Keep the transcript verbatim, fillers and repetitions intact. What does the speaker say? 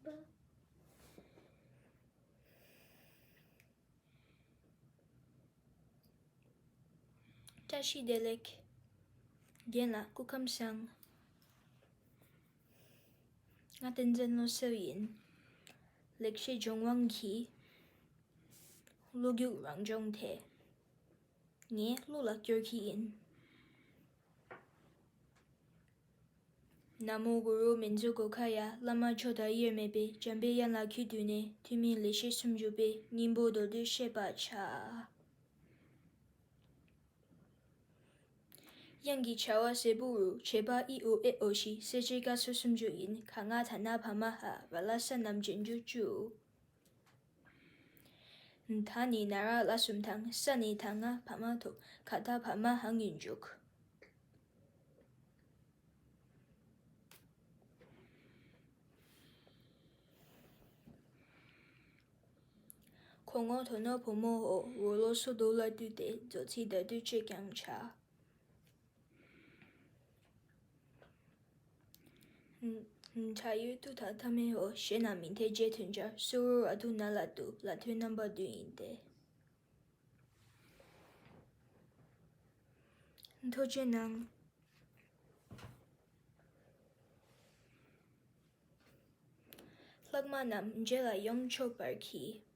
བཀྲ་ཤིས་བདེ་ལེགས། རྒན་ལགས་སྐུ་ཁམས་བཟང་། ང་བསྟན་འཛིན་བློ་གསལ་ཡིན། ལེགས་བཤད་ལྗོན་དབང་གི་བློ་རྒྱུགས་རང་སྦྱོང་དེ་ངས་བློ་ལ་སྐྱོར་གྱི་ཡིན། ན་མོ་གུ་རུ་མཉྫུ་གྷོ་ཥ་ཡ། བླ་མ་མཆོག་དང་དབྱེར་མེད་པའི། འཇམ་པའི་དབྱངས་ལ་གུས་བཏུད་ནས། ཐུན་མིན་ལེགས་བཤད་སུམ་ཅུ་པའི། སྙིང་པོ་མདོར་བསྡུས་བཤད་པར་བྱ། དབྱངས་ཀྱི་བྱ་བ་ཟད་པོ་རུ། བྱེད་པ་ཨི་ཨུ་ཨེ་ཨོ་བཞི། གསལ་བྱེད་ཀ་སོགས་སུམ་ཅུ་ཡིན། ག་ང་ད་ན་བ་མ་ཧ། ར་ལ་ས་རྣམས་རྗེས་འཇུག་བཅུ། ད་ནི་ན་ར་ལ་གསུམ་དང་། ས་ནི་ད་ང་བ་མ་ཐོ། ག་ད་བ་མ་ཧ་སྔོན་འཇུག། གོ་ངོ་དོ་ནོ་བུ་མོ་འོ། འོ་ལོ་སོ་དོ་ལ་བཏུད་དེ། མཛོ་ཚིག་བརྡ་བསྡུས་བཅས་ཀྱང་བྱ། ཁྲ་ཡོད་དུ་ད་ཐ་མའི་འོ། ཞེ་ན་མི་མཐའི་རྗེས་མཐུན་སྦྱར། སུ་རུ་ར་དུ་ན་ལ་དུ། ལ་དོན་རྣམ་པ་བདུན་ཡིན་ཏེ། ཐུགས་རྗེ་གནང་། ལྷག་མ་རྣམས་རྗེས་ལ་ཡོངས་ཆོད་པར་གྱིས།